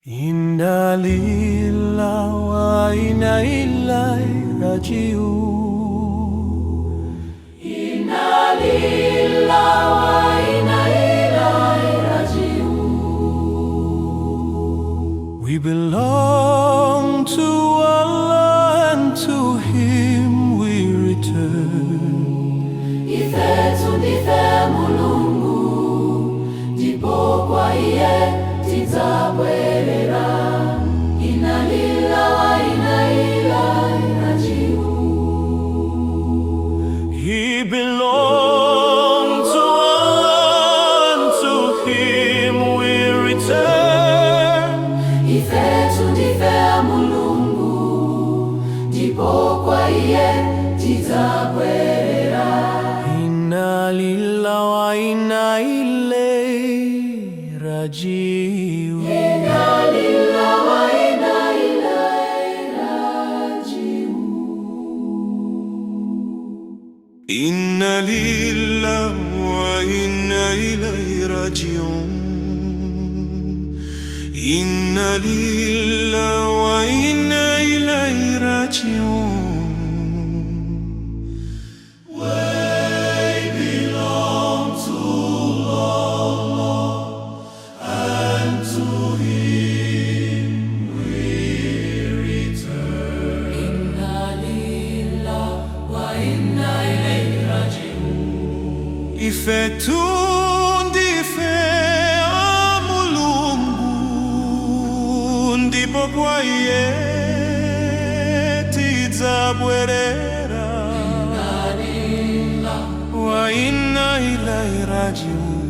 Inna lillahi wa inna ilayhi raji'un. Inna lillahi wa inna ilayhi raji'un. We belong to Allah and to Him we return. Ifetu ndife Mulungu, ndipo kwa iye tidzabwerera. Inna lillahi wa inna ilayhi raji'un. He belongs to Allah and to Him we return. Ifetu ndife Mulungu, ndipo kwa iye tidzabwerera. Inna lillahi wa inna ilayhi raji'un. Inna lillahi wa inna ilayhi raji'un. Inna lillahi wa inna ilayhi raji'un. Inna lillahi wa inna ilayhi raji'un. We belong to Allah and to Him we return. Inna lillahi wa inna ilayhi raji'un. Ifetu ndife a Mulungu, ndipo kwa iye tidzabwerera. Wa inna ilayhi raji'un.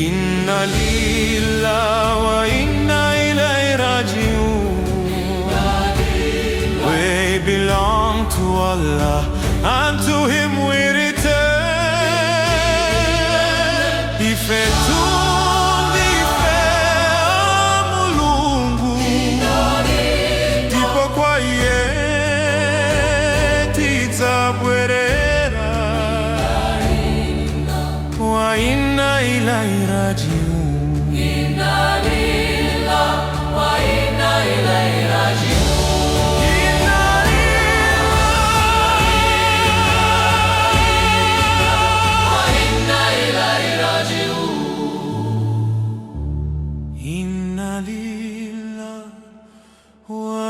Inna lillahi wa inna ilayhi raji'un. We belong to Allah and to Him we return. Ifetu ndife a Mulungu, ndipo kwa iye tidzabwerera. Wa inna ilayhi raji'un. Inna lillahi wa inna ilayhi raji'un. Inna lillahi Wa inna ilayhi raji'un. Inna lillahi wa